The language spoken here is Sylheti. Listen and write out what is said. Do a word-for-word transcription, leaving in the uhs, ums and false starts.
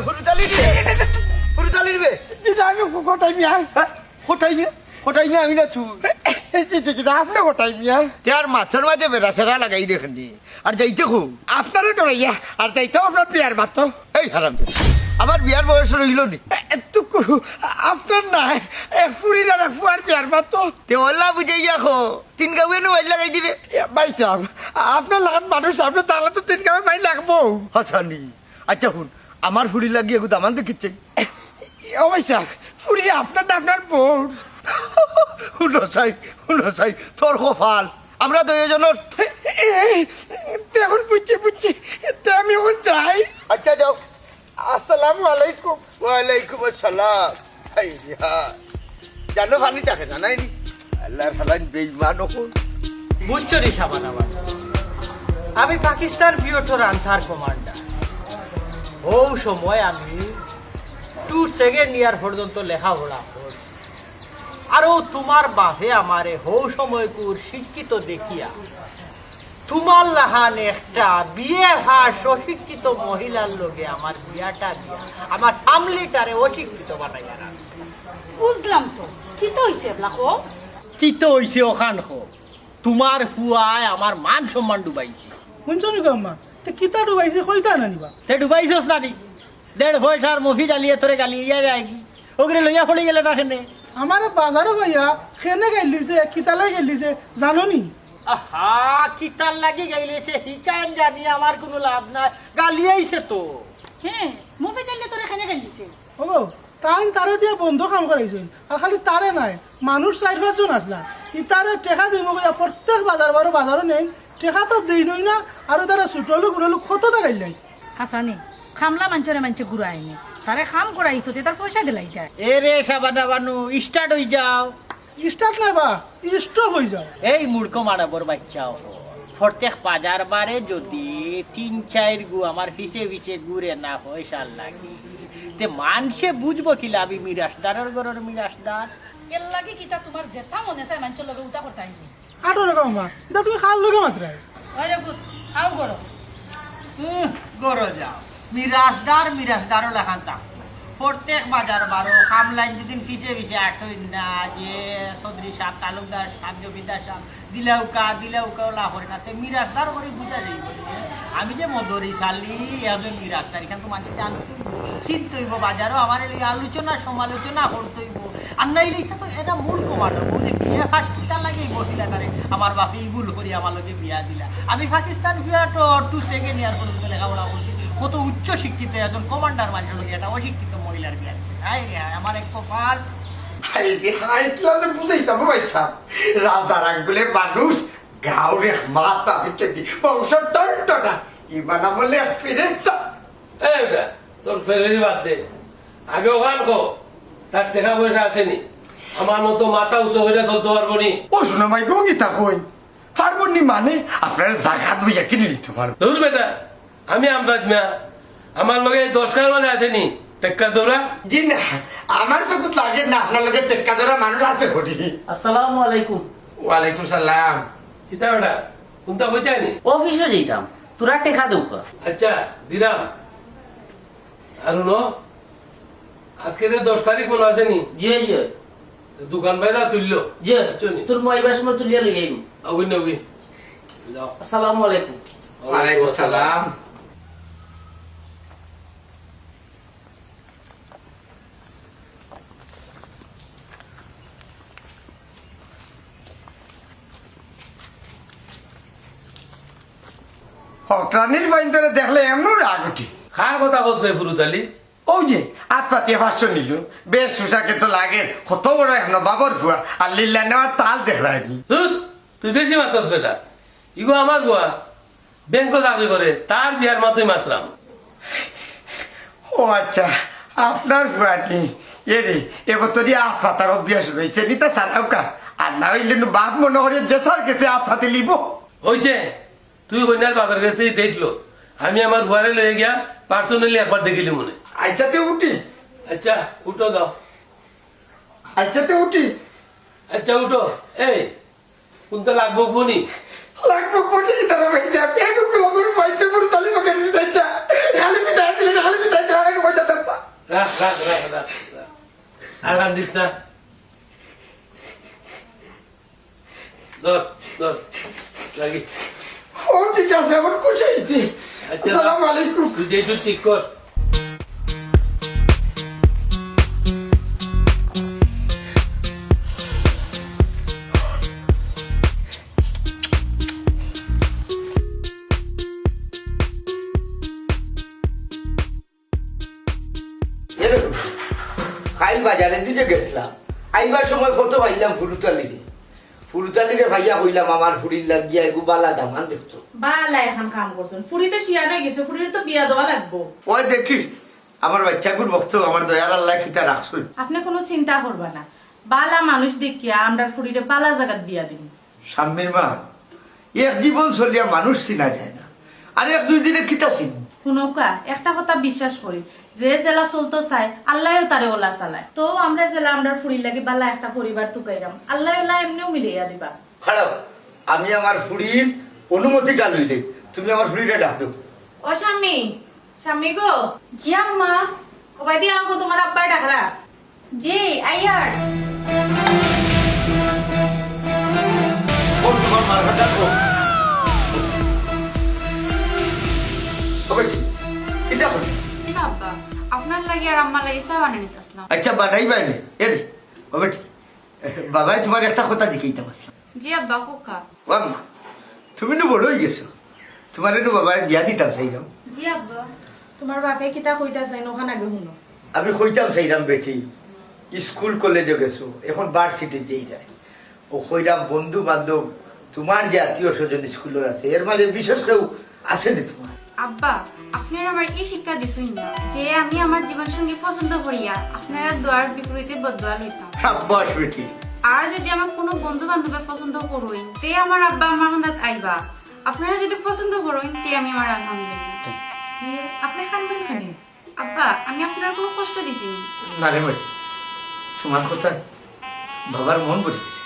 হুরুতালি রে। হুরুতালি রে। যেটা আমি কটাই মিয়া। হ্যাঁ? কটাই মিয়া? কটাই মিয়া আমি না তুই। এই যে, যে, যেটা আপনি কটাই মিয়া। তে আর মাথার মাঝে বেড়া সেরা লাগাই রে খালি। আর যাইতে কো? আপনারে ডরাইয়া। আর যাইতেও আপনার বিয়ার মাতো। এই হারাম। আমার বিয়ার বয়স রইল নি। এ, এ, তুকু, আপনার নাই। এ, ফুরির আর ফুয়ার বিয়ার মাতো। তে ওলা বুঝাইয়া কো। তিন গাউয়ে নু মাইল লাগাই দিলে। এ, ভাই সাহেব, আপনার লাখান মানুষ, আপনি তাহলে তো তিন গাউয়ে মাইল লাগবো। হাসানি। আচ্ছা, হুন, আমার ফুরি লাগি এগু দামান দেখিচ্ছে। ও ভাই সাহেব, ফুরি আপনার না আপনার বউর? হুনো চাই, হুনো চাই, তোর কপাল। আমরা দুইজনের এ, এ, তে এখন বুঝছি, বুঝছি। তে আমি এখন যাই। আচ্ছা, যাও। আসসালামু আলাইকুম। ওয়ালাইকুম আসসালাম। হায় রে হায়। জানো পানি থাকে না, নাই নি? আল্লাহর হালাইন বেঈমান অখন। বুঝছো নি সাবান আমার? আমি পাকিস্তান পিরিয়ডর আনসার কমান্ডার। হউ সময় আমি টু সেকেন্ড ইয়ার পর্যন্ত লেখাপড়া করছি। আর ও তোমার বাপে আমারে হউ সময়কুর শিক্ষিত দেখিয়া তোমার লাখান একটা বিএ পাস অশিক্ষিত মহিলার লগে আমার বিয়াটা দিয়া আমার ফ্যামিলিটারে অশিক্ষিত বানাইয়া রাখছে। বুঝলাম তো, কিতা অইছে এবলা কও? কিতা অইছে অখান কও? তোমার ফুয়ায় আমার মান সম্মান ডুবাইছে। হুনছো নি গো আম্মা? তে কিতা ডুবাইছে কইতা না নি বা? তে ডুবাইছস না নি? দেড় পয়সার মফি জ্বালিয়ে তোরে গালিয়া যায়গি। ওগরে লইয়া পড়ি গেলে না কেনে? আমারে বাজারো পাইয়া কেনে গাইল দিছে, কিতার লাগি গাইল দিছে, জানো নি? আহা, কিতার লাগি গাইল দিছে, হিকান জানি আমার কুনু লাভ নাই। গালিয়াইছে তো। হে, মফি জ্বালিয়ে তোরে কেনে গাইল দিছে? ও গো, তাইন তারে দিয়া বন্ধ কাম করাইছইন। আর খালি তারে নায়, মানুষ চাইর পাঁচজন আছলা। ইতারে টেকা দিমু কইয়া প্রত্যেক বাজার বারো বাজারো নেইন, টেকা তো দেইনই না, আর তারা ছোট লোক, বড় লোক কত তা গাইল নাই। হাসানি, কামলা মানষরে মানষে ঘুরায় নি। তারে কাম করাইছো, তে তার পয়সা দিলাই দেয়। এ রে সাবানা বানু, স্টার্ট অই যাও। স্টার্ট নায় বা, স্টপ অই যাও। এই মূর্খ মানবর বাচ্চা অকল। প্রত্যেক বাজার বারে যদি তিন চাইর গু আমার পিছে পিছে ঘুরে না পয়সার লাগি, তে মানষে বুঝবো কিলা আমি মিরাশদারর ঘরর মিরাশদার? এর লাগি কিতা তোমার যেতা মনে চায় মানষর লগে উতা করতায় নি? আটো রে গো আম্মা, ইতা তুমি কার লগে মাতরায়? ওই রে পুত, আও ঘরো। উহ, ঘরো যাও। মিরাশদার, মিরাশদারও লাখান থাকতো। প্রত্যেক বাজার বারো, কামলাইন যুদি পিছে পিছে আটইন না, যে চৌধুরী সাব, তালুকদার সাব, জমিদার সাব, দিলাউকা, দিলাউকা ওলা করে না, তে মিরাশদার করি বুঝা যাইব। আমি যে মদরি সালি, আমি মিরাশদার, ইখান তো মানষে জানতো, চিনতো অইব, বাজারো আমার এই আলোচনা সমালোচনা করতো অইব। আর নাইলে ইতা তো এটা মূর্খ মানব, বুঝে বিয়ে ফার্স্ট কিতা লাগে এই মহিলাটারে, আমার বাপে এই ভুল করি আমার লগে বিয়া দিলা। আমি Pakistan period to second year পর্যন্ত লেখাপড়া করছি, কত উচ্চ শিক্ষিত একজন কমান্ডার মানষর লগে একটা অশিক্ষিত মহিলার বিয়া দিছে। হায় রে হায়, আমার এক কপাল। হায় রে হায়, কিলা যে বুঝাইতাম ভাই সাব, রাজার আঙ্গুলের মানুষ, গাউরে মাথা পিছে দি, বংশ টনটনা, ইমান আমলে এক ফেরেস্তা। এই বেটা, তোর ফেরেরি বাদ দে। আগে অখান ক, তার টেকা পয়সা আছে নি? আমার মতো মাথা উঁচু করিয়া চলতো পারবো নি? ও সোনা মাই গো, কিতা কইন? পারবো নি মানে? আপনারা জাগাত বইয়া কিনে নিতে পারবো। ধুর বেটা, আমি আমজাদ মিয়া, আমার লগে এই দশ কার মানে আছে নি? টেক্কা দৌড়া? জি না, আমার চকুত লাগে না, আপনার লগে টেক্কা দৌড়া মানুষ আছে করি। আসসালামু আলাইকুম। ওয়ালাইকুম সালাম। কিতা বেটা, কুনটা কইতে আনি? অফিসে যাইতাম, তোরা টেকা দেউকা। আচ্ছা, দিলাম। আর হুনো, আজকে যে দশ তারিখ মনে আছে নি? জি, জি। দোকান বাইরা তুললো। জি, বুঝছো নি? তোর ময়বাস মতো তুলিয়া লই আইবি। অগুন, অগুন। যাও। আসসালামু আলাইকুম। ওয়ালাইকুম আসসালাম। হকরানির বাইন্দরে দেখলে এমনও রাগ উঠে। কার কথা কস বে ফুরুত আলী? ওই যে, আত পাতিয়া পাঁচশো নিল, বেশ পোশাকে তো লাগে, কত বড় এক নবাবর ফুয়া, আর লিল্লা নেওয়ার তাল দেখলায় নি। ধুর, তুই বেশি মাতস বেটা। ইগো আমার ফুয়া, ব্যাংকো চাকরি করে, তার বিয়ার মাতই মাতরাম। ও আচ্ছা, আপনার ফুয়া নি? এ রে, এবার তো দিয়ে আত পাতার অভ্যাস রয়েছে, নিতা সারাউকা। আর না হইলে নু বাপ মনে করে যে স্যার গেছে আত পাতে লিব। হইছে, তুই কইনার বাপের গেছে দেখলো, আমি আমার ফুয়ারে লইয়া গিয়া পার্সোনালি একবার দেখিলি মনে। আচ্ছা, তে উঠি। আচ্ছা, উঠো দাও। আচ্ছা, তে উঠি। আচ্ছা, উঠো। এই, কুনটা লাগবো বনি? লাগবো বনি, তারা ভাই যা, ব্যাগ গুলো আমার পাইতে পুরো তালি পাকা দিতে চাইতা। খালি বিদায় দিলে, খালি বিদায় দিলে, আমি মজা রাখ, রাখ, রাখ, রাখ, রাখ। আর কান্দিস না। ধর, ধর, লাগি। ও ঠিক আছে, এখন খুশি হয়েছি। আচ্ছা, আসসালামু আলাইকুম। তুই যেহেতু ঠিক কর। এরে, কাইল বাজারে দিকে গেছিলাম, আইবার সময় ফটো পাইলাম ফুরুতালিরে। ফুরুতালিরে পাইয়া কইলাম, "আমার ফুড়ির লাগিয়া এগু বালা দামান দেখতো।" বালা এখন কাম করছেন, ফুড়ি তো শিয়ান হয়ে গেছে, ফুড়ির তো বিয়া দেওয়া লাগবো। ওই দেখি, আমার বাচ্চাগুর বক্ত আমার দয়ার আল্লাহ কিতা রাখছুন। আপনি কোনো চিন্তা করবা না, বালা মানুষ দেখিয়া আমরার ফুড়িরে বালা জাগাত বিয়া দিন। শাম্মীর মা, এক জীবন চলিয়া মানুষ চিনা যায় না, আর এক দুই দিনে কিতা চিনি? হুনউক্কা, একটা কথা বিশ্বাস করি, যে যেলা চলতো চায়, আল্লায়ও তারে ওলা চালায়। তো আমরা যেলা আমরার ফুড়ির লাগি বালা একটা পরিবার তুকাইরাম, আল্লায় ওলা এমনেও মিলাইয়া দিবা। খাড়াও, আমি আমার ফুড়ির অনুমতিটা লইলে, তুমি আমার ফুড়িরে ডাক দেও। ও শাম্মী, শাম্মী গো। জি আম্মা। ও বাইদি, আও গো, তোমার আব্বায় ডাকরা। জি, আইয়ার। বল, তোমার মার কথা বল। ও বেটি, এটা বল। ঠিক আব্বা, আপনার লাগি আর আম্মার লাগি চা বানাই নিতে আসলাম। আচ্ছা, বানাই বাইনে। এ রে, ও বেটি, বাবায় তোমার একটা কথা জিকাইতাম আসলাম। জি আব্বা, কউক্কা। ও আম্মা, তুমি তো বড় হয়ে গেছো, তোমারে তো বাবায় বিয়া দিতাম চাইলাম। জি আব্বা। তোমার বাপে কিতা কইতা চাইন, ওখান আগে হুনো। আমি কইতাম চাইলাম বেটি, স্কুল কলেজে গেছো, এখন ভার্সিটিত যাইরায়। ও কইরাম বন্ধু বান্ধব, তোমার যে আত্মীয় স্বজন স্কুলের আছে, এর মাঝে বিশেষ কেউ আছে নি তোমার? আব্বা, আপনারা আমার এই শিক্ষা দিছইন না যে আমি আমার জীবন সঙ্গী পছন্দ করিয়া আপনারা দোয়ার বিপরীতে বদদোয়া লইতাম। সাব্বাস বেটি। আর যদি আমার কোনো বন্ধু বান্ধবে পছন্দ করইন, তে আমার আব্বা আমার হান্দাত আইবা। আপনারা যদি পছন্দ করইন, তে আমি আমার আলহামদুলিল্লাহ। ইয়ে, আপনি কান্দন কেনে? আব্বা, আমি আপনার কোনো কষ্ট দিছি নি? না রে মাই, তোমার কথায় বাবার মন ভরে গেছে।